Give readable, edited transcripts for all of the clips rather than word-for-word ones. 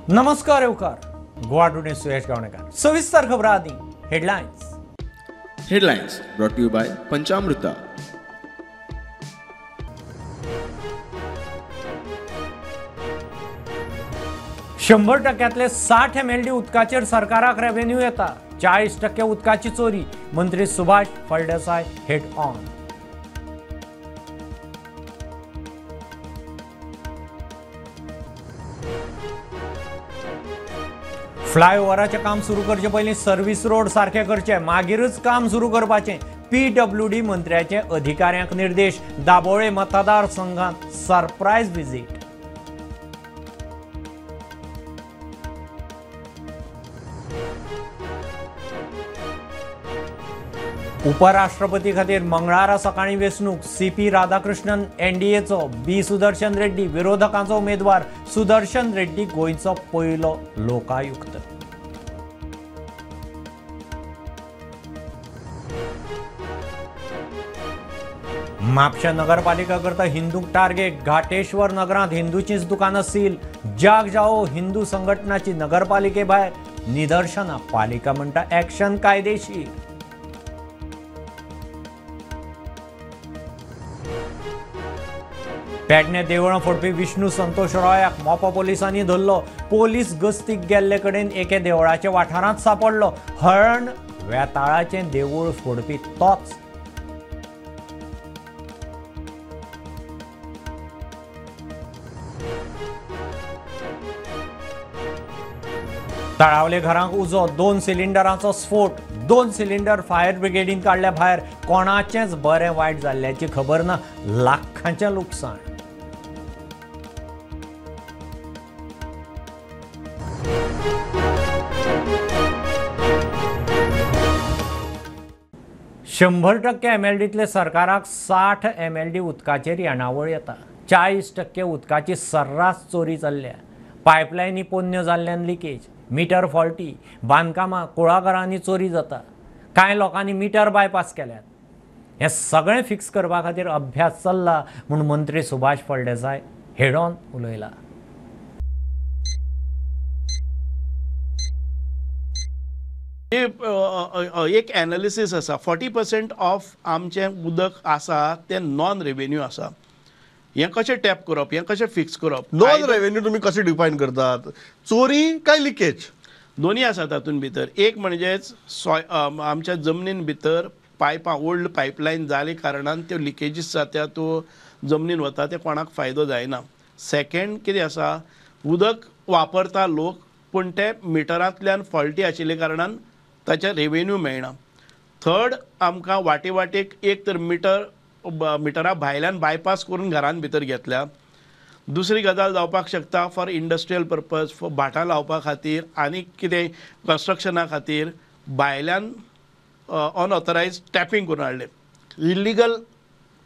नमस्कार येवकार गोवा टुडे सुयश गावणेकर. सविस्तर खबरां आदी headlines. Headlines brought to you by Panchamruta. 100% 60 MLD उदकाचेर सरकाराक रेव्हेन्यू येता, 40% उदकाची चोरी, मंत्री सुभाष फळदेसाय हेड ऑन. फ्लायओव्हराचें काम सुरू करचे पयलीं सर्व्हिस रोड सारकें करचे, मागीरच काम सुरू करपाचें, पीडब्ल्यूडी मंत्र्याचे अधिकाऱ्यांक निर्देश. दाबोळे मतदारसंघात सरप्रायज व्हिजीट. उपराष्ट्रपती खातीर मंगळारा सकाळीं वेंचणूक. सीपी राधाकृष्णन एनडीएचो, बी सुदर्शन रेड्डी विरोधकांचो उमेदवार. सुदर्शन रेड्डी गोंयचो पयलो लोकायुक्त. म्हापशें नगरपालिका करता हिंदूंक टार्गेट. घाटेश्वर नगरांत हिंदूचीच दुकानां सील. जाग जाओ हिंदू संघटनाची नगरपालिके भायर निदर्शनां. पालिका म्हणटा ऍक्शन कायदेशीर. पेडणे देवळां फोडपी विष्णू संतोष रॉयाक मोपा पोलिसांनी धरलो. पोलीस गस्तीक गेल्ले कडेन एके देवळाच्या वाठारांत सापडलो. हरण वेताळाचें देवूळ फोडपी तोच. तळावले घरांक उजो, 2 सिलिंडरांचो स्फोट. 2 सिलिंडर फायर ब्रिगेडीन काडल्या भायर. कोणाचेंच बरें वायट जाल्ल्याची खबर ना. लाखांचें लुकसाण. शंबर टक्के एमएलडींतले सरकाराक 60 एमएलडी उदकाचेर येणावळ येता. 40% उदकाची सर्रास चोरी चल्ल्या. पायपलायनी पोन्न्यो जाल्ल्यान लिकेज, मिटर फॉल्टी, बांदकामां कुळागरांनी चोरी जाता. कांय लोकांनी मिटर बायपास केल्यात. हें सगळें फिक्स करपा खातीर अभ्यास चल्ला म्हूण मंत्री सुभाष फळदेसाय हेडॉन उलयला. एक एनालिसीस आसा, 40% ऑफ आमचें उदक आसा तें नॉन रेवेन्यू आसा. हें कशें टॅप करप, हें कशें फिक्स करप? नॉन रेवेन्यू तुमी कशें डिफायन करतात? चोरी काय लिकेज? दोन्ही आसा तातूंत भितर. एक म्हणजेच आमच्या जमनीन भितर पायपां, ओल्ड पायपलायन जाले कारणान त्यो लिकेजीस जाता, त्यो जमनीन वता, ते कोणाक फायदो जायना. सेकेंड कितें आसा, उदक वापरता लोक पूण ते मिटरांतल्यान फॉल्टी आशिल्ले कारणान ताचे रेवेन्यू मेळना. थर्ड, आमकां वाटे वाटेक एक तर मिटरा भायल्यान बायपास करून घरान भितर घेतल्या. दुसरी गजाल जावपाक शकता फॉर इंडस्ट्रियल पर्पज, फॉर भाटां लावपा खातीर आनी कितें कन्स्ट्रक्शना खातीर भायल्यान अनऑथरायज टॅपींग करून हाडलें. इल्लिगल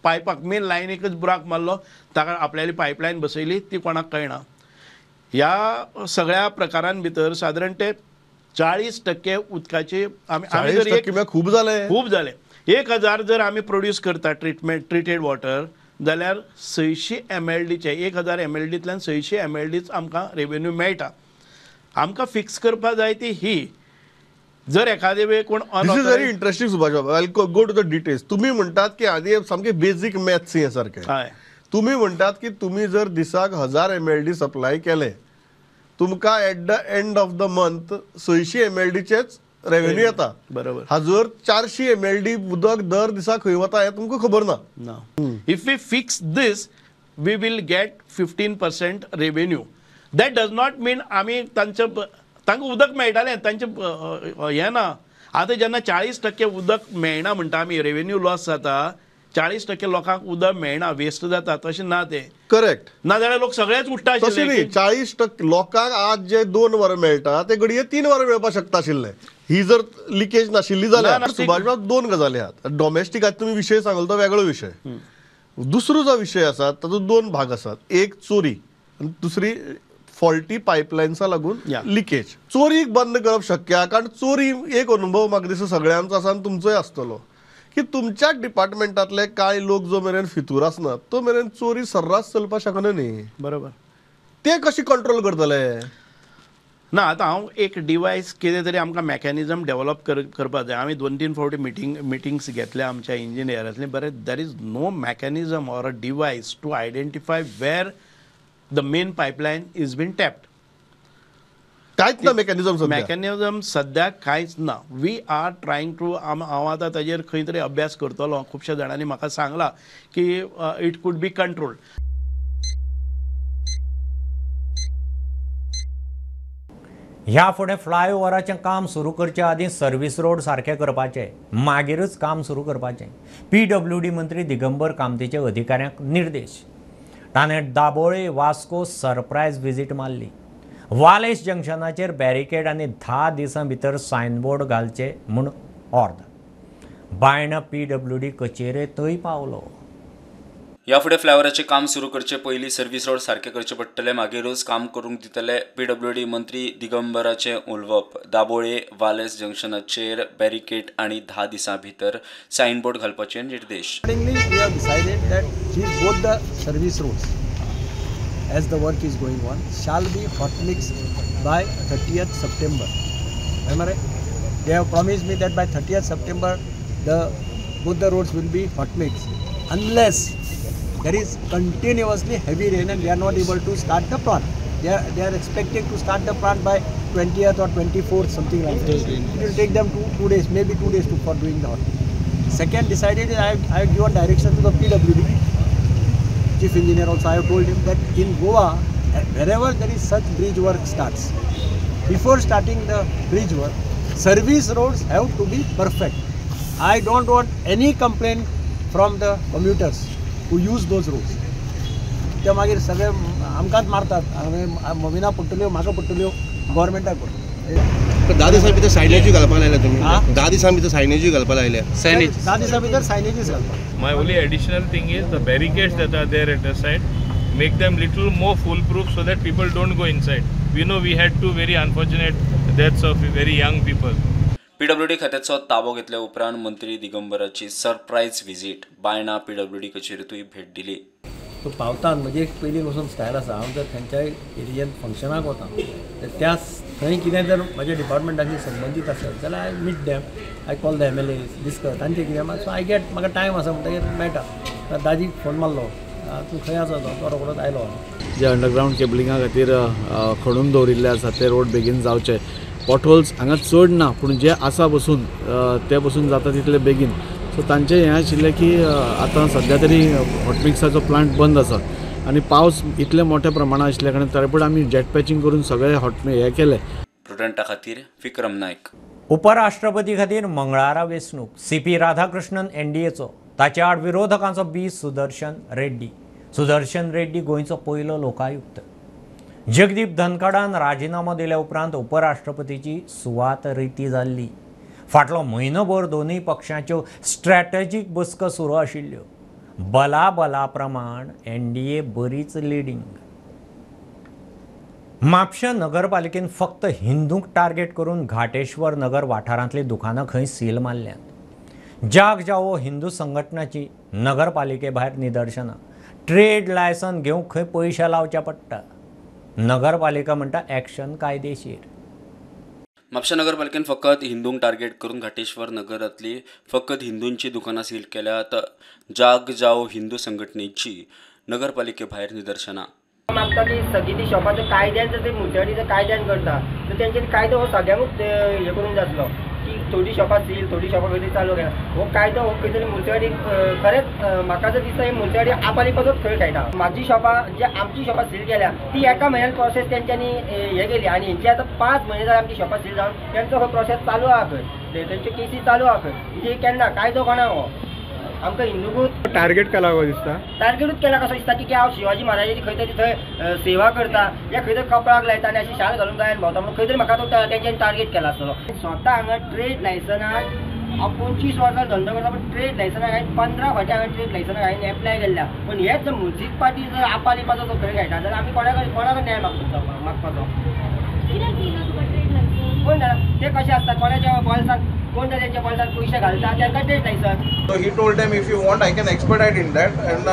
पायपाक मेन लायनीकच बुराक मारलो, ताका आपल्याली पायपलायन बसयली, ती कोणाक कळना. ह्या सगळ्या प्रकारान भितर सादारण ते 40% उदकाची आमी खूब जाले, खूब जाले. 1000 जर आमी प्रोड्यूस करता ट्रिटेड वॉटर जाल्यार 600 एमएलडीचे, 1000 एमएलडींतल्यान 600 एमएलडीच आमकां रेवेन्यू मेळटा. आमकां फिक्स करपाक जाय ती ही, जर एखादे वेळ कोण This is very interesting Subhash Babu, I go to the details. तुमी म्हणटात की आदी सामके बेजीक मॅथ्स हे सारकें. तुमी म्हणटात की तुमी जर दिसाक 1000 एमएलडी सप्लाय केले, तुमकां at the end of the month 600 एमएलडीचेच revenue येता. बरोबर. हाजर 400 एमएलडी उदक दर दिसा खंय वता हें तुमकां खबर ना. If we fix this we will get 15% revenue. That does not mean आमी तांचे तांकां उदक मेळटालें तांचें हें ना. आतां जेन्ना 40% उदक मेळना म्हणटा आमी, रेवेन्यू लॉस जाता, 40% लोकांक उदक मेळना, वेस्ट जाता, तशें ना तें. करेक्ट. ना जाल्यार लोक सगळेच उठ्ठा. तशें न्ही, 40% लोकांक आज जे 2 वरां मेळटा ते घडये 3 वरां मेळपाक शकता आशिल्ले, ही जर लिकेज नाशिल्ली जाल्यार. सुभाष बाब, 2 गजाली आहात. डॉमेस्टीक आज तुमी विशय सांगलो तो वेगळो विशय. दुसरो जो विशय आसा तातूंत 2 भाग आसात. एक चोरी आनी दुसरी फॉल्टी पायपलायन्सा लागून लिकेज. चोरीक बंद करप शक्य आहा, कारण चोरी एक अनुभव म्हाका दिसता सगळ्यांचो आसा आनी तुमचोय आसतलो की तुमच्याच डिपार्टमेंटांतले कांय लोक जो मेरेन फितूर आसना तो मेरेन चोरी सर्रास चलपाक शकना न्ही. बरोबर. ते कशी कंट्रोल करतले? ना, आतां हांव एक डिवायस कितें तरी आमकां मॅकॅनिजम डेवलप करपाक जाय. आमी 2-3 फावटी मिटिंग्स घेतल्या आमच्या इंजिनियरांतली. बरें, there is no mechanism or a device to identify where the main pipeline is been tapped. कांयच ना मेकॅनिजम, मेकॅनिजम सद्याक कांयच ना. We are trying to, हांव आतां ताजेर खंय तरी अभ्यास करतलो. खुबश्या जाणांनी म्हाका सांगलां की it could be controlled. ह्या फुडें फ्लायओव्हराचें काम सुरू करचे आदीं सर्वीस रोड सारके करपाचे, मागीरच काम सुरू करपाचें. PWD मंत्री दिगंबर कामतीचे अधिकाऱ्यांक निर्देश. ताणें दाबोळे वास्को सरप्रायज विजीट मारली. वालेश जंक्शनाचेर बॅरिकेड आनी 10 दिसां भितर सायनबोर्ड घालचे म्हूण ऑर्द. बायणा PWD कचेरेंतय पावलो. ह्या फुडें फ्लायओव्हराचें काम सुरू करचे पयलीं सर्वीस रोड सारके करचे पडटले, मागीरूच काम करूंक दितले. PWD मंत्री दिगंबराचें उलोवप. दाबोळे वालेस जंक्शनाचेर बॅरिकेड आनी 10 दिसां भितर सायनबोर्ड घालपाचे निर्देश. We have decided that these both the service roads, as the work is going on, shall be hot mixed by 30th September. Am I right? They have promised me that by 30th September the both the roads will be hot mixed, unless there is continuously heavy rain and they are not able to start the plant. They are expecting to start the plant by 20th or 24th, something like that. It will take them two days, maybe 2 days for doing the hot mix. Second, decided is I have given direction to the PWD chief engineer also. I have told him that in Goa, wherever there is such bridge work starts, before starting the bridge work, service roads have to be perfect. I don't want any complaint from the commuters who use those roads. ते मागीर सगळे आमकांच मारतात, मोमिना पडटल्यो, म्हाका पडटल्यो, गव्हर्मेंटाक पडटल्यो. 10 दिसां भितर सायनेजूय घालपाक लायल्या तुमी. 10 दिसां भितर सायनेजूय घालपाक लायल्या. 10 दिसां भितर सायनेजीस घालपाक. My only additional thing is the barricades that are there at the side, make them little more foolproof so that people don't go inside. We know we had 2 very unfortunate deaths of very young people. PWD खात्याचो ताबो घेतल्या उपरांत मंत्री दिगंबराची surprise visit. Baina PWD कचेरेंतूय भेट दिली. तो पावतान म्हजी एक पयलीं पसून स्टायल आसा, हांव जर खंयच्याय एरियेन फंक्शनाक वता तर त्या थंय कितें जर म्हज्या डिपार्टमेंटाशी संबंदीत आसत जाल्यार I meet them, I call the MLAs, discuss तांचें कितें. सो I get म्हाका टायम आसा म्हणटकीर मेळटा. दाजीक फोन मारलो, तूं खंय आसा, तो रोखडोच आयलो. जे अंडरग्रावंड केबलिंगा खातीर खणून दवरिल्ले आसा ते रोड बेगीन जावचे. पॉटहोल्स हांगा चड ना, पूण जे आसा बसून ते बसून जाता तितले बेगीन. सो तांचें हें आशिल्लें की आतां सद्या तरी हॉटमिक्साचो प्लांट बंद आसा आनी पावस इतले मोठ्या प्रमाणात आशिल्ल्या कारणान तरी पूण आमी जेट पॅचिंग करून सगळे हॉट हें केलें. प्रुडंटा खातीर विक्रम नायक. उपराष्ट्रपती खातीर मंगळारा वेंचणूक. CP Radhakrishnan NDAचो, ताचे आड विरोधकांचो बी सुदर्शन रेड्डी. सुदर्शन रेड्डी गोंयचो पयलो लोकायुक्त. जगदीप धनखडान राजिनामो दिल्या उपरांत उपराष्ट्रपतीची सुवात रिती जाल्ली. फाटलो म्हयनोभर दोनूय पक्षांच्यो स्ट्रॅटजीक बसका सुरू आशिल्ल्यो. बलाबला प्रमाण NDA बरीच लिडींग. म्हापशें नगरपालिकेन फक्त हिंदूंक टार्गेट करून घाटेश्वर नगर वाठारांतलीं दुकानां खंय सील मारल्यांत. जाग जावो हिंदू संघटनाची नगरपालिके भायर निदर्शनां. ट्रेड लायसन घेवंक खंय पयशे लावचे पडटा. नगरपालिका म्हणटा एक्शन कायदेशीर. म्हापशें नगरपालिकेन फकत हिंदूंक टार्गेट करून घाटेश्वर नगरांतली फकत हिंदूंची दुकानां सील केल्यात. जाग जाओ हिंदू संघटनेची नगरपालिके भायर निदर्शनां. मागता की सगळीं ती शॉपां कायद्यान जर ते मुर्ती जर कायद्यान करता तर तेंच्यांनी कायदो हो सगळ्यांकूच हे करूंक जातलो की थोडी शॉपां सील, थोडी शॉपां खंय तरी चालू केला. हो कायदो हो खंय तरी मुर्तीवाडी खरेंच म्हाका जर दिसता हे मुर्तीवाडी आपालिपाचोच खेळ खेळटा. म्हाजी शॉपां जे आमची शॉपां सील केल्या ती एका म्हयन्यान प्रोसेस तेंच्यांनी हे केली आनी हेंची आतां 5 म्हयने जाले आमची शॉपां सील जावन तेंचो हो प्रोसेस चालू आहा खंय, तेंच्यो केसी चालू आहा खंय. म्हणजे केन्ना कायदो कोणाक हो आमकां हिंदूकूच टार्गेट केला कसो दिसता, टार्गेटूच केला कसो दिसता की हांव शिवाजी महाराजाची खंय तरी थंय सेवा करता या खंय तरी कपळाक लायता आनी अशी शाल घालून गायन भोंवता म्हणून खंय तरी म्हाका तो तेंच्यांनी टार्गेट केला आसतलो. स्वता हांगा ट्रेड लायसनाक हांव 25 वर्सां धंदो करता पण ट्रेड लायसनाक हांवें 15 फावटी हांवें ट्रेड लायसनाक हांवें एप्लाय केल्ल्या. पूण हेच जर मुन्सिपालिटी जर आपालिपाचो जो खेळ खेळटा जाल्यार आमी कोणा न्याय मागपाचो कोण जाणा ते कशें आसता, कोणाच्या बॉल्साक कोण तेंच्या बॉल्साक पयशे घालता तांकां trade licence. So he told them, if you want, I can expedite in that and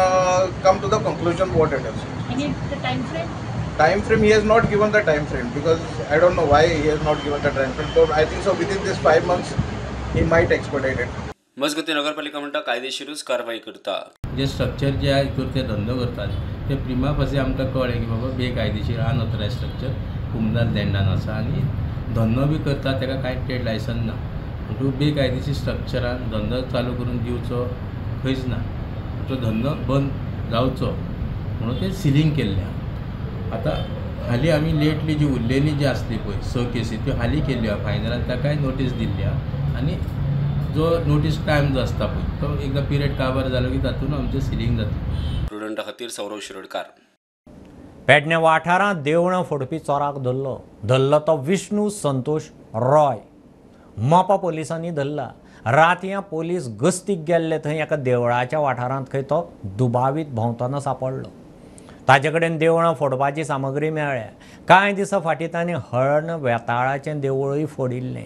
come to the conclusion what it is. Any the time frame? Time frame, he has not given the time frame because I don't know why he has not given the time frame. So I think so within this 5 months he might expedite it. मजगती नगरपालिका म्हणटा कायदेशीरूच कारवाई करता. जे structure जे आहा हितूर ते धंदो करतात ते प्रिमा फासी आमकां कळ्ळें की बाबा बेकायदेशीर अनऑथरायज स्ट्रक्चर कुमदार लँडान आसा आनी धंदो बी करता ताका कांय ट्रेड लायसन ना. म्हणटकूच बेकायदेशीर स्ट्रक्चरान धंदो चालू करून दिवचो खंयच ना, तो धंदो बंद जावचो म्हणून ते सिलींग केल्लें आहा. आतां हालीं आमी लेटली जी उरलेली जी आसली पळय 6 केसी त्यो हालीं केल्ल्यो आहा. फायनलान ताकाय नोटीस दिल्ली आहा आनी जो नोटीस टायम जो आसता पळय तो एकदां पिरियड काबार जालो की तातूंत आमचें सिलींग जाता. प्रुडंटा खातीर सौरव शिरोडकार. पेडणे वाठारांत देवळां फोडपी चोराक धरलो. धरलो तो विष्णू संतोष रॉय. मोपा पोलिसांनी धरला. रातयां पोलीस गस्तीक गेल्ले थंय एका देवळाच्या वाठारांत खंय तो दुबावीत भोंवतना सापडलो. ताजे कडेन देवळां फोडपाची सामग्री मेळ्ळ्या. कांय दिसां फाटीं ताणें हळर्ण वेताळाचें देवळूय फोडिल्लें.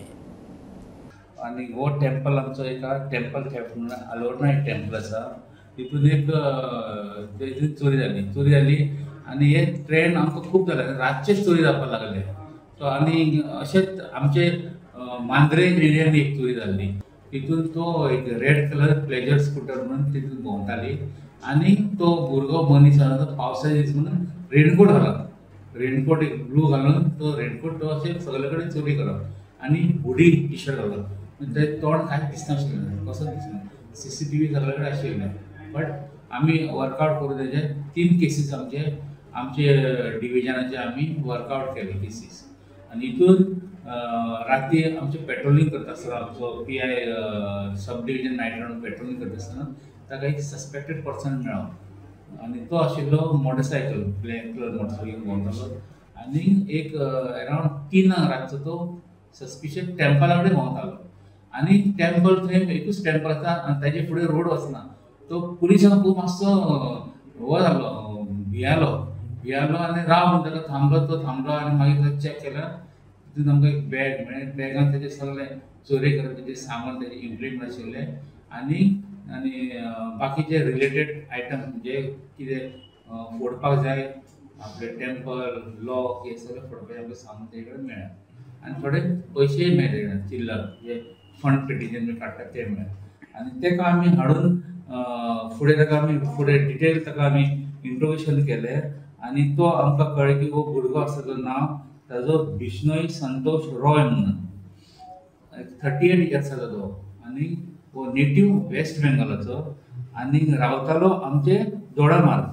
आनी हो टेम्पल आमचो एका टेम्पल थेफ्ट म्हणून आलोर्ना एक टेम्पल आसा, तितून एक चोरी जाली. चोरी जाली आनी हे ट्रेंड आमकां खूब जाले, रातचेच चोरी जावपाक लागले. सो आनी अशेंच आमचे मांद्रे एरियान एक चोरी जाल्ली, तितून तो एक रेड कलर प्लेजर स्कुटर म्हणून तितून भोंवताली आनी तो भुरगो मनीस आसा तो पावसाचे दीस म्हणून रेनकोट घालप, रेनकोट एक ब्लू घालून तो रेनकोट तो अशें सगळे कडेन चोरी करप आनी हुडी टी शर्ट घालप, तें तोंड कांयच दिसनाशिल्लें, कसोच दिसना. CCTV सगळे कडेन आशिल्लें, बट आमी वर्कआवट करून तेजे 3 केसीस आमचे आमचे डिविजनाचे आमी वर्कआवट केले केसीस. आनी हितून राती आमचें पेट्रोलिंग करता आसतना आमचो PI sub division night round patrolling करता आसतना ताका एक सस्पेक्टेड पर्सन मेळ्ळो आनी तो आशिल्लो मोटरसायकल, ब्लॅक कलर मोटरसायकल भोंवतालो आनी एक अरावंड 3 रातचो तो सस्पिशियस टेम्पला कडेन भोंवतालो आनी टेम्पल थंय एकूच टेम्पल आसा आनी ताजे फुडें रोड वचना. तो पुलिसांक खूब मातसो हो जालो, भियालो भियालो आनी राव म्हणून ताका थांबलो. तो थांबलो आनी मागीर ताका चॅक केलो, तितून आमकां एक बॅग मेळ्ळें. बॅगान तेजें सगळें चोरी करप तेजें सामान तेजें इम्प्लिमेंट आशिल्लें आनी आनी बाकीचे रिलेटेड आयटम जे कितें फोडपाक जाय आपले टेम्पल लॉक हे सगळें फोडपाचें आमकां सामान तेजे कडेन मेळ्ळें आनी थोडे पयशेय मेळ्ळे, चिल्लर जे फंड पेटीच्यान बी काडटात ते मेळ्ळे. आनी ताका आमी हाडून फुडें ताका आमी फुडें डिटेल ताका आमी इंट्रोगेशन केलें आनी तो आमकां कळ्ळें की हो भुरगो आसा तो नांव ताजो बिश्नोई संतोष रॉय म्हणून, 38 इयर्साचो तो आनी हो नेटीव वेस्ट बेंगॉलाचो आनी रावतालो आमचे दोडामार्ग.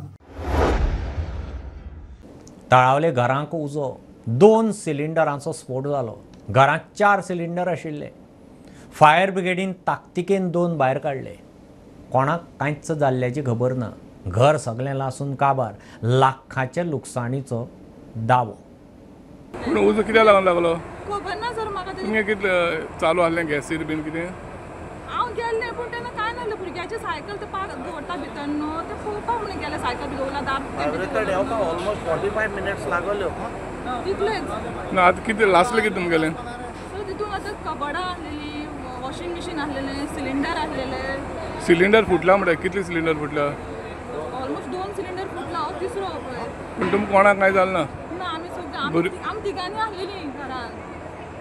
तळावले घरांक उजो, 2 सिलिंडरांचो स्फोट जालो. घरांत 4 सिलिंडर आशिल्ले. फायर ब्रिगेडीन ताकतिकेन 2 भायर काडले. कोणाक कांयच जाल्ल्याची खबर ना. घर सगळें लासून काबार. लाखांचे लुकसाणीचो दावो. पूण उजो कित्याक लागून लागलो खबर ना सर म्हाका. तुमगें कितलें चालू आहलें गॅसीर बीन कितें? हांव गेल्लें पूण तेन्ना कांय नासलें. भुरग्याचें सायकल ते पाक दवरता भितर न्हू, तें पळोवपाक म्हणून गेलें. सायकल बी दवरला दाब ऑलमोस्ट 45 मिनट्स लागल्यो तितलेच ना. आतां कितें लासलें कितें तुमगेलें? सो तितून आतां कबडां आसलेलीं, वॉशिंग मशीन आसलेलें, सिलिंडर आसलेले. सिलिंडर फुटला म्हणल्यार कितले सिलिंडर फुटला? ऑलमोस्ट 2 सिलिंडर फुटला, हो तिसरो पळय. पूण तुमकां कोणाक कांय जालें ना? ना, आमी सगळीं आमी तिगांनी आसलेलीं घरान.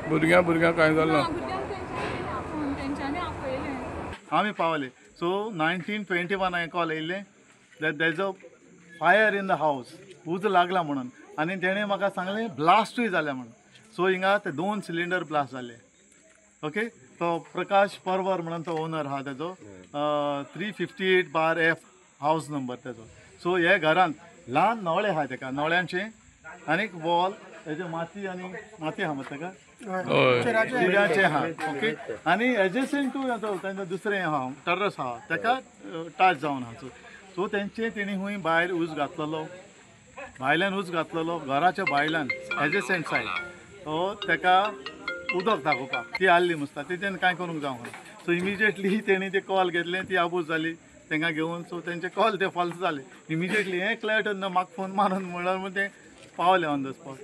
भुरग्यां भुरग्यां कांय जालें ना? भुरग्यांक तेंच्यांनी आपोवन तेंच्यांनी आपयलें. आमी पावले. सो 1921 हांवें कॉल येयल्लें that there is a fire in the house, उजो लागला म्हणून. आनी तेणें म्हाका सांगलें ब्लास्टूय जाल्या म्हणून. सो हिंगा ते 2 सिलिंडर ब्लास्ट जाले. ओके, तो प्रकाश परवर म्हणून तो ओनर आहा तेजो, 358/F house number तेजो. सो हे घरांत ल्हान नवळे आहा तेका, नवळ्यांचे आनी एक वॉल हेजे माती आनी माती आहा मरे तेका, चिऱ्याचें आहा. ओके, आनी एडजसंट टू तेंचो दुसरें आहा टर्रस आहा तेका टच जावन आहा. सो तेंचे तेणी खूंय भायर उज घातलेलो, भायल्यान उज घातलेलो घराच्या भायल्यान एडजसंट सायड. सो तेका उदक दाखोवपाक ती आहली मुसता, तेच्यान कांय करूंक जावंक ना. सो इमिजिएटली तेणी ते कॉल घेतलें, ती आबूज जाली तांकां घेवन. सो तेंचे कॉल ते फॉल्स जाले इमिजिएटली. हें क्लॅर ना म्हाका फोन मारून म्हणल्यार तें पावलें on the spot.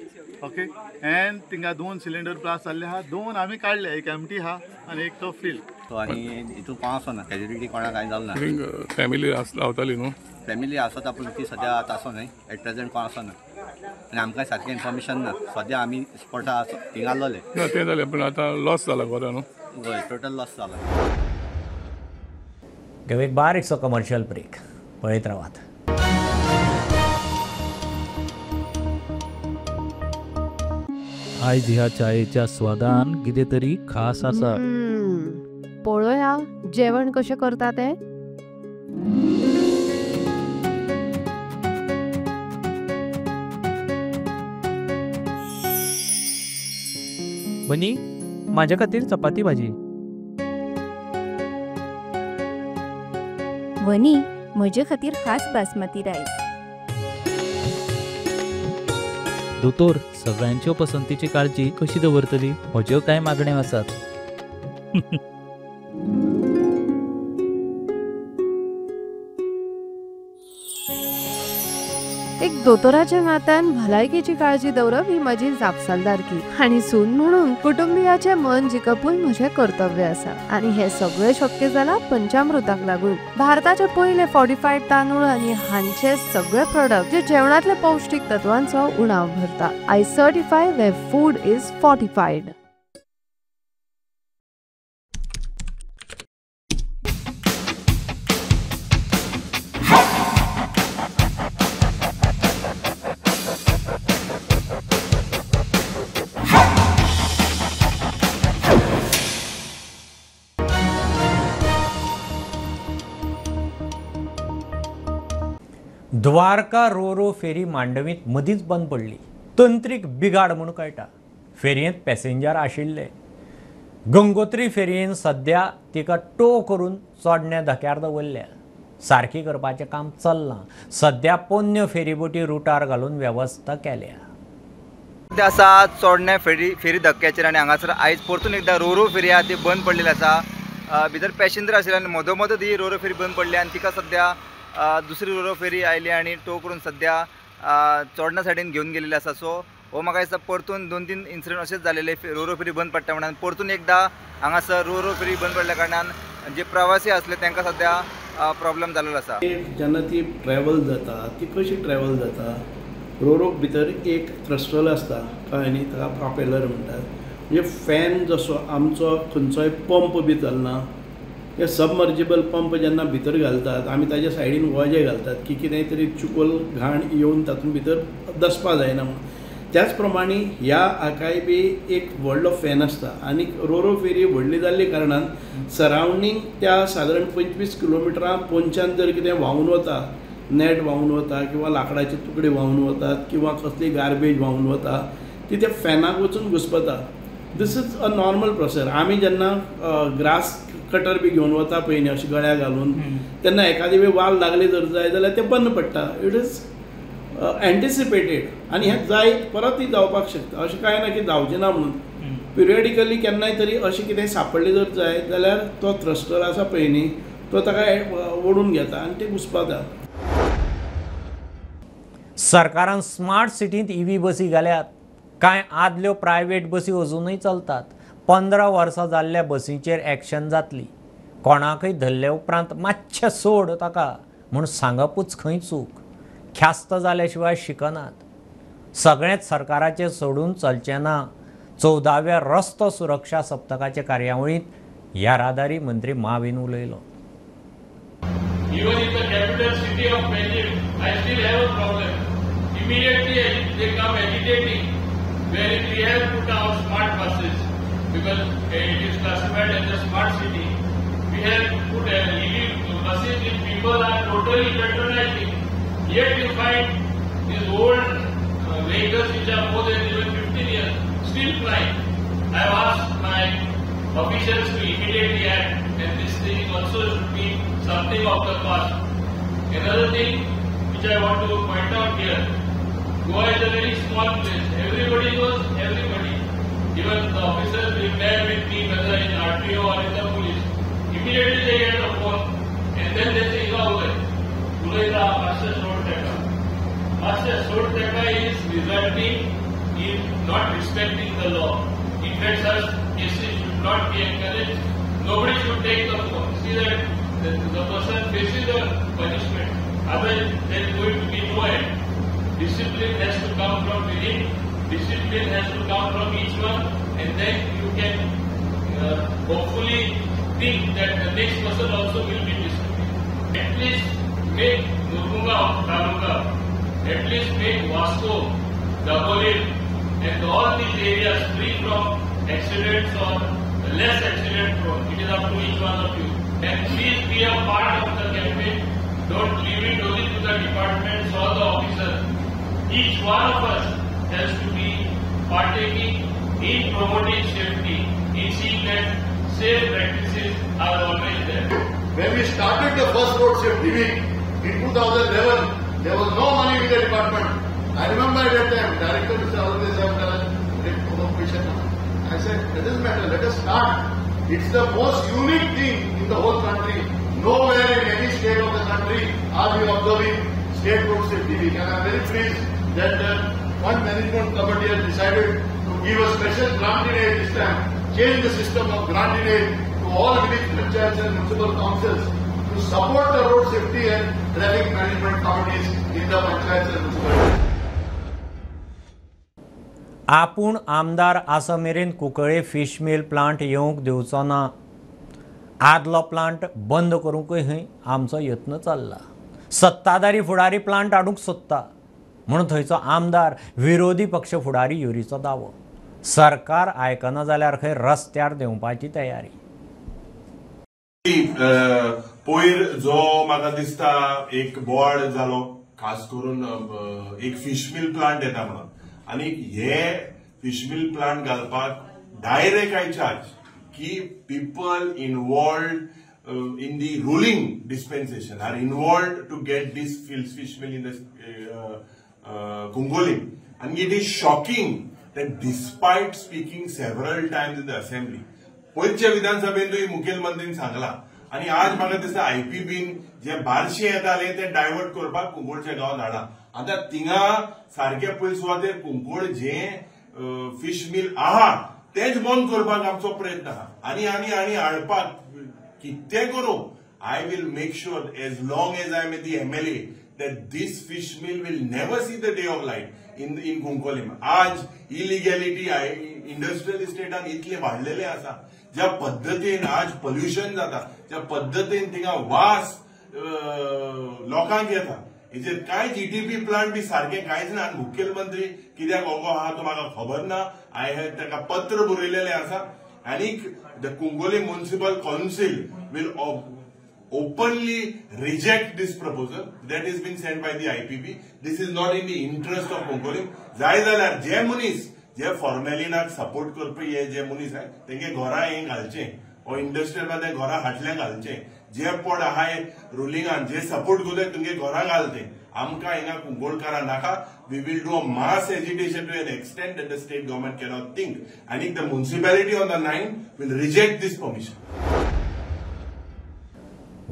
Okay, and थिंगा 2 सिलिंडर ब्लास्ट जाल्ले आहा, 2 आमी काडले, एक एमटी आहा आनी एक तो फील. आनी हितून कोण आसना, कॅज्युलिटी कोणाक कांय जालें ना. फॅमिली रावताली न्हू? फॅमिली आसता पूण ती सद्या आतां आसो न्हय, एट प्रेझेंट कोण आसना. आनी आमकां सारकें इन्फॉर्मेशन ना. सद्या आमी स्पॉटा थिंगा आसलोले. ना तें जालें, पूण आतां लॉस जाला गोरा न्हू? हय, टोटल लॉस जाला. घेवं एक बारीकसो कमर्शियल ब्रेक, पळयत रावात. आयज ह्या चायेच्या स्वादान कितें तरी खास आसा. पळोवया जेवण कशें करता तें. बनी, माझ्या खातीर चपाती भाजी. वनी, म्हजे खातीर खास बासमती रायस. दोतोर, सगळ्यांच्यो पसंतीची काळजी कशी दवरतली? म्हज्यो कांय मागण्यो आसात. एक दोतोराच्या नात्यान भलायकेची काळजी दवरप ही म्हजी जापसालदारकी आनी सून म्हणून कुटुंबियाचें मन जिखपूय म्हजें कर्तव्य आसा. आनी हें सगळें शक्य जालां पंचामृताक लागून. भारताचे पयले फॉर्टिफायड तांदूळ आनी हांचे सगळे प्रोडक्ट जे जेवणांतले पौश्टीक तत्वांचो उणाव भरता. I certify where food is fortified. Dwarka ro-ro ferry मांडवींत मदींच बंद पडली. तंत्रीक बिगाड म्हूण कळटा. फेरयेंत पॅसेंजर आशिल्ले. गंगोत्री फेरयेन सद्या तिका टो करून चोडण्या धक्यार दवरल्या. सारकी करपाचें काम चल्लां. सद्या पोन्न्यो फेरीबोटी रुटार घालून वेवस्था केल्या. आसा चोडण्या फेरी धक्क्याचेर आनी हांगासर आयज परतून एकदां रोरो फेरी आहा ती बंद पडलेली आसा. भितर पॅसेंजर आशिल्ले आनी मदोमद ही रोरो फेरी बंद पडली आनी तिका सद्या दुसरी रोरो फेरी आयली आनी टो करून सद्या चोडणा सायडीन घेवन गेलेली आसा. सो हो म्हाका दिसता परतून 2-3 इन्सिडंट अशेंच जालेले रोरो फेरी बंद पडटा म्हणून परतून एकदां हांगासर रोरो फेरी बंद पडल्या कारणान जे प्रवासी आसले तांकां सद्या प्रॉब्लम जालेलो आसा. जेन्ना ती ट्रॅवल जाता ती कशी ट्रॅवल जाता, रोरोक भितर एक थ्रस्टल आसता, कळ्ळें न्ही, ताका प्रोपेलर म्हणटात. म्हणजे फॅन जसो आमचो खंयचोय पंप बी चलना, हे सबमर्जिबल पंप जेन्ना भितर घालतात आमी ताज्या सायडीन वजें घालतात की कितेंय तरी चिकोल घाण येवन तातूंत भितर दसपा जायना म्हणून. त्याच प्रमाणे ह्या हाकाय बी एक व्हडलो फॅन आसता आनी रोरो फेरी व्हडली जाल्ले कारणान सरावंडींग त्या सादारण 25 किलोमिटरां पोंच्यान जर कितें व्हांवून वता, नेट व्हांवून वता किंवा लांकडाचे तुकडे व्हांवून वतात किंवा कसली गार्बेज व्हांवून वता, ती त्या फॅनाक वचून घुसपता. This is a normal process. आमी जेन्ना ग्रास कटर बी घेवन वता पळय न्ही अशें गळ्या घालून, तेन्ना एखादी वेळ वाल लागली जर जाय जाल्यार तें बंद पडटा. It is anticipated आनी हें जाय परतूय जावपाक शकता. अशें कांय ना की जावचें ना म्हणून. पिरियडिकली केन्नाय तरी अशें कितें सांपडलें जर जाय जाल्यार तो थ्रस्टर आसा पळय न्ही तो ताका ओडून घेता आनी तें घुसपता. सरकारान स्मार्ट सिटींत ईव्ही बसी घाल्यात. कांय आदल्यो प्रायव्हेट बसी अजूनय चलतात. 15 वर्सां जाल्ल्या बसींचेर एक्शन जातली. कोणाकय धरले उपरांत मातशें सोड ताका म्हूण सांगपूच खंय चूक. ख्यास्त जाल्या शिवाय शिकनात. सगळेंच सरकाराचें सोडून चलचें ना. 14व्या रस्तो सुरक्षा सप्तकाचे कार्यावळींत येरादारी मंत्री माविन उलयलो. Even in the capital city of Beijing, I still have a problem. Immediately they come agitating, wherein we have put our smart buses, because it is classified as a smart city. We have put EV buses which people are totally patronizing. Yet you find these old vehicles which are more than even 15 years still flying. I have asked my officials to immediately act, and this thing also should be something of the past. Another thing which I want to point out here, Goa is a very small place. Everybody knows everybody. Even the officers will bear with me, whether in RTO or in the police. Immediately they get a phone and then they say, Ulaita, Master Sod Teka. Master Sod Teka is resulting in not respecting the law. In fact, such cases should not be encouraged. Nobody should take the phone. See that the person faces the punishment. Otherwise, there is going to be no end. Discipline has to come from within, discipline has to come from each one, and then you can hopefully think that the next person also will be disciplined. At least make Murmugao Taluka, at least make Vasco, Dabolim and all these areas free from accidents or less accident prone. It is up to each one of you. And please be a part of the campaign. Don't leave it only to the departments or the officers. Each one of us has to be partaking in promoting safety, in seeing that safe practices are always there. When we started the first road safety week in 2011, there was no money in the department. I remember at that time, Director Mr. Alvarez, I said, it doesn't matter, let us start. It's the most unique thing in the whole country. Nowhere in any state of the country are we observing State Road Safety Week. And I am very pleased that the Fund Management Committee has decided to give a special grant in aid this time, change the system of grant in aid to all village panchayats and municipal councils to support the road safety and traffic management committees in the panchayats and municipalities. आपूण आमदार आसा मेरेन Cuncolim fish मिल plant येवंक दिवचो ना, आदलो plant बंद करूंकय खंय आमचो यत्न चल्ला. सत्ताधारी फुडारी प्लांट हाडूंक सोदता म्हणून थंयचो आमदार विरोधी पक्ष फुडारी युरीचो दावो. सरकार आयकना जाल्यार खंय रस्त्यार देंवपाची तयारी. पयर जो म्हाका दिसता एक बोवाळ जालो, खास करून एक फिश मिल प्लांट येता म्हणून, आनी हे फिश मिल प्लांट घालपाक डायरेक्ट I charge की people involved in the ruling dispensation are involved to get this fish mill in the Cuncolim. And it is shocking that despite speaking several times in the assembly, पयरच्या विधानसभेंतूय मुखेलमंत्रीन सांगला आनी आज म्हाका दिसता आयपीबीन जे बारशे येताले ते divert करपाक कुंकोळच्या गांवांत हाडा. आतां थिंगा सारके पयले सुवातेर कुंकोळ जे फिश मिल आहा तेच बंद करपाक आमचो प्रयत्न आहा आनी आनी आनी हाडपाक कितें करूं. I will make sure as long as I am the MLA that this fish mill will never see the day of light in Cuncolim. आज इलिगॅलिटी इंडस्ट्रियल इस्टेटान इतले वाडलेले आसा, ज्या पद्दतीन आज पोल्युशन जाता, ज्या पद्दतीन थिंगा वास लोकांक येता, हेचेर कांय जीटीपी प्लांट बी सारकें कांयच ना. आनी मुखेलमंत्री कित्याक ओगो आहा तो म्हाका खबर ना. I have ताका पत्र बरयलेलें आसा आनी the Cuncolim municipal council will openly reject this proposal that has been sent by the IPB. This is not in the interest of Cuncolim. जाय जाल्यार जे मनीस जे फॉर्मेलिनाक सपोर्ट करपी हे जे मनीस आहाय तेंगे घरा हें घालचें, हो इंडस्ट्रियल ते घरा हाटल्यां घालचें, जे पोड आहाय रुलिंगान जे सपोर्ट करता तुमगे घरा घालचें. आमकां हिंगा कुंकोळकारां नाका. We will do a mass agitation to an extent that the state government cannot think. आनी the municipality on the 9 will reject this permission.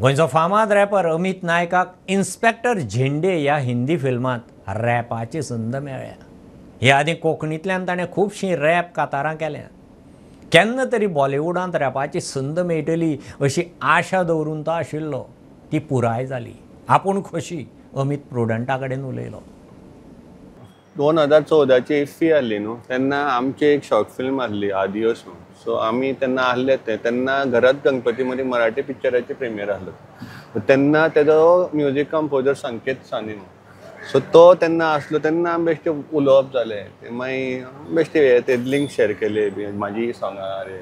गोंयचो फामाद रॅपर अमित नायकाक इन्स्पेक्टर झेंडे ह्या हिंदी फिल्मांत रॅपाची संद मेळ्ळ्या. हे आदीं कोंकणींतल्यान ताणें खुबशीं रॅप कातारां केल्यात. केन्ना तरी बॉलिवूडांत रॅपाची संद मेळटली अशी आशा दवरून तो आशिल्लो, ती पुराय जाली. आपूण खोशी अमित प्रुडंटा कडेन उलयलो. 2014ची इफ्फी आहली न्हू तेन्ना आमची एक शॉर्ट फिल्म आहली आदियोस म्हणून. सो आमी तेन्ना आहले ते तेन्ना घरात गणपती मदीं मराठी पिक्चराची प्रिमियर आहलो तेन्ना तेजो म्युजीक कंपोजर संकेत सानी म्हणून. सो तो तेन्ना आसलो तेन्ना आमी बेश्टे उलोवप जालें, मागीर बेश्टे ते लिंक शेर केले बी म्हाजी सोंगां रे.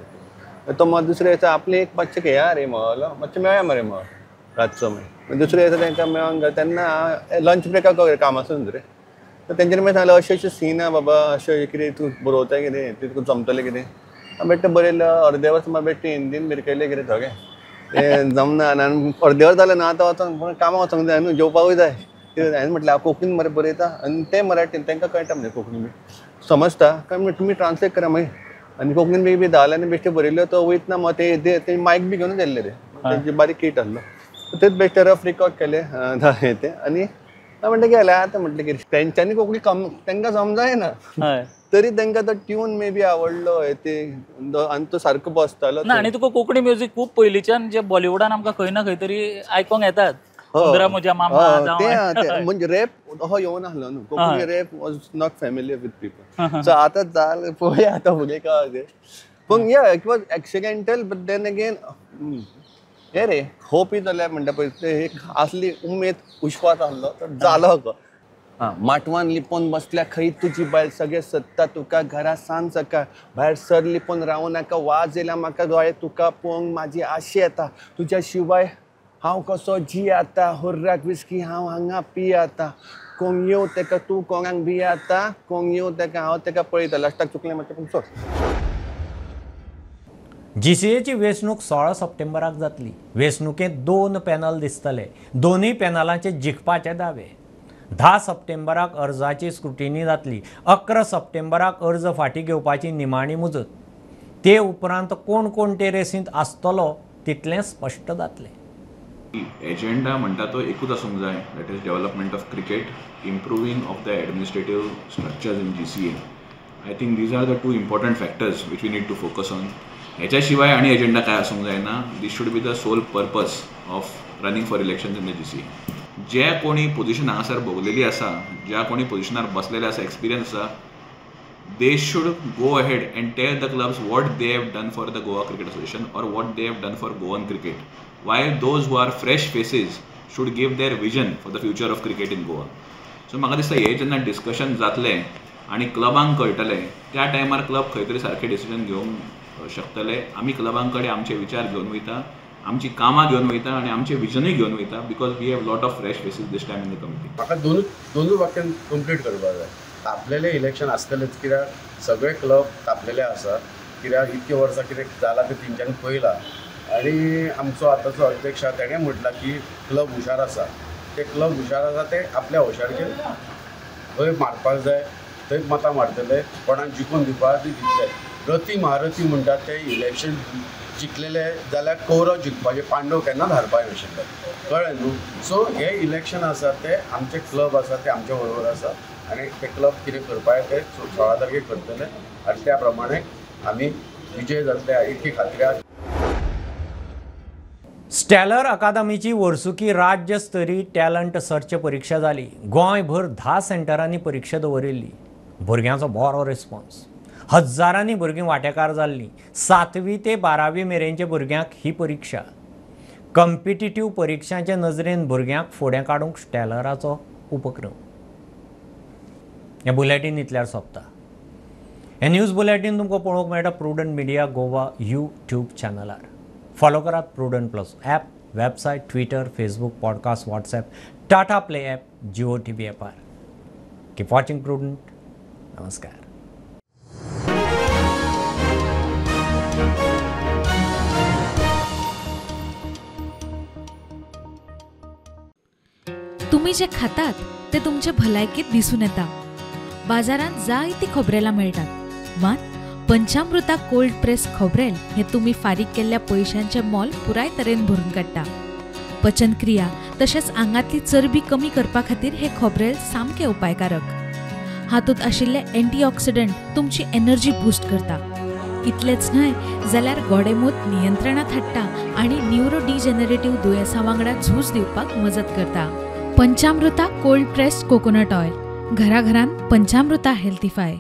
तो मागीर दुसरे दिसा आपले एक मातशें घेया रे म्हणलो, मातशें मेळया मरे म्हणलो रातचो. मागीर दुसरे दिसा तांकां मेळोंक गेलो तेन्ना लंच ब्रेकाक कामासून रे. तर तेंच्यांनी मागीर सांगलें अशें अशें सीन आहा बाबा, अशें कितें तूं बरोवता कितें तें तुका जमतलें कितें. हांवें बेश्टें बरयलें अर्दे वर्स मागीर बेश्टें हिंदीन भिरकयलें कितें सगळें तें जमना. आनी अर्दे वर जालें न्हू आतां वचोन कामाक वचोंक जाय न्हू, जेवपाकूय जाय. हांवें म्हटलें हांव कोंकणीन मरे बरयता आनी तें मराठीन तांकां कळटा म्हणजे कोंकणी बी समजता काय म्हणटा तुमी ट्रान्सलेट करा मागीर. आनी कोंकणीन बी धांवले बेश्टे बरयल्यो तो वयतना मग ते मायक बी घेवनूच येयल्ले रे, तेंचे बारीक किट आहलो तेच बेश्टे रफ रिकॉर्ड केले ते. आनी हांवें म्हणलें गेलें आतां म्हटलें कितें तेंच्यांनी कोंकणी कम तांकां समजायना तरी तांकां तो ट्यून मे बी आवडलो ते आनी तो सारको बसतालो. ना आनी तुका कोंकणी म्युजीक खूब पयलींच्यान जे बॉलिवूडान आमकां खंय ना खंय तरी आयकोंक येतात. उंदरा म्हज्या मामा ते म्हणजे रॅप असो येवन आसलो न्हू, Konkani rap was not familiar with people. So आतां जालें पळय आतां फुडें काय तें. पूण yeah it was accidental, but then again हे रे होप जाल्यार म्हणटा पळय ते एक आसली उमेद विश्वास आसलो तर जालो. आं माटवान लिपोवन बसल्या खंय तुजी बायल, सगळे सत्ता तुका घरा सांज सकाळ, भायर सर लिपोवन रावूं नाका, वाज येयला म्हाका दोळे तुका पळोवंक म्हाजी आशे येता, तुज्या शिवाय हांव कसो जी आतां, हुर्राक विस्की हांव हांगा पी आतां, कोण येवं तेका तूं कोणाक बी आतां, कोण येवं तेका हांव तेका पळयता. लास्टाक चुकलें मातशें पूण सोड. जीसीएची वेंचणूक 16 सप्टेंबराक जातली. वेंचणुकेंत 2 पॅनल दिसतले, दोनूय पॅनलांचे जिखपाचे दावे. 10 सप्टेंबराक अर्जाची स्क्रुटिनी जातली. 11 सप्टेंबराक अर्ज फाटीं घेवपाची निमाणी मुजत. ते उपरांत कोण कोण ते रेसींत आसतलो तितलें स्पश्ट जातलें. एजेंडा म्हणटा तो एकूच आसूंक जाय, that is development of cricket, improving of the administrative structures in GCA. I think these are the 2 important factors which we need to focus on. ह्याच्या शिवाय आनी एजेंडा काय आसूंक जायना. This should be the sole purpose of running for elections in the GCA. जे कोणी position हांगासर भोगलेली आसा, ज्या कोणी पोजिशनार बसलेले आसा, एक्सपिरियन्स आसा, they should go ahead and tell the clubs what they have done for the Goa Cricket Association or what they have done for Goan cricket. Why those who are fresh faces should give their vision for the future of cricket in Goa. So म्हाका दिसता हे जेन्ना discussion जातलें आनी क्लबांक कळटलें त्या टायमार club खंय तरी सारकें डिसिजन घेवंक शकतले. आमी क्लबां कडेन आमचे विचार घेवन वयता, आमची कामां घेवन वयता आनी आमचें विजनूय घेवन वयता, because we have lot of fresh faces this time in the committee. म्हाका दोनूय वाक्यान कंप्लीट करपाक जाय. तापलेलें इलेक्शन आसतलेंच, कित्याक सगळे क्लब तापलेले आसा, कित्याक इतके वर्सां कितें जालां तें तेंच्यांनी पळयलां. आनी आमचो आतांचो अध्यक्ष आसा तेणें म्हटलां की क्लब हुशार आसा, ते क्लब हुशार आसा ते आपल्या हुशारचेर खंय मारपाक जाय थंय मतां मारतले, कोणाक जिखून दिवपाक ती दितले. रथी महारथी म्हणटात ते इलेक्शन जिखलेले जाल्यार कौरव जिखपाचे, पांडव केन्नाच हारपाक नाशिल्ले, कळ्ळें न्हू. सो हे इलेक्शन आसा ते आमचे क्लब आसा ते आमच्या बरोबर आसा आनी ते क्लब कितें करपाक ते 16 तारखेक करतले आनी त्या प्रमाणे आमी विजय जातले इतकी खात्री आसा. स्टॅलर अकादमीची वर्सुकी राज्य स्तरीय टॅलंट सर्च परिक्षा जाली. गोंयभर 10 सेंटरांनी परिक्षा दवरिल्ली. भुरग्यांचो बरो रिस्पॉन्स, हजारांनी भुरगीं वांटेकार जाल्लीं. 7वी ते 12वी मेरेनच्या भुरग्यांक ही परिक्षा. कॉम्पिटिटीव परिक्षांचे नजरेन भुरग्यांक फुडें काडूंक स्टॅलराचो उपक्रम. हें बुलेटीन इतल्यार सोंपता. हें न्यूज बुलेटीन तुमकां पळोवंक मेळटा प्रुडंट मिडिया गोवा यूट्यूब चॅनलार. फॉलो करात Prudent plus app, website, Twitter, Facebook, podcast, WhatsApp, Tata Play app, Jio TV ॲपार. Keep watching prudent. नमस्कार. तुम्ही जे खातात ते तुमचे भलायकेत दिसून येता. बाजारांत जायती खोबरेलां मेळटात, मात पंचामृता कोल्ड प्रेस खोबरेल हे तुम्ही फारीक केल्ल्या पयशांचे मोल पुराय तरेन भरून काडटा. पचनक्रिया तशेंच आंगांतली चरबी कमी करपा खातीर हे खोबरेल सामकें उपायकारक. हातूंत आशिल्ले एंटीऑक्सिडंट तुमची एनर्जी बूस्ट करता. इतलेंच न्हय जाल्यार गोडेमूत नियंत्रणांत हाडटा आनी न्युरो डिजनरेटिव्ह दुयेंसां वांगडा झूज दिवपाक मजत करता. Panchamrita cold pressed coconut oil, घराघरांत पंचामृता हेल्थीफाय.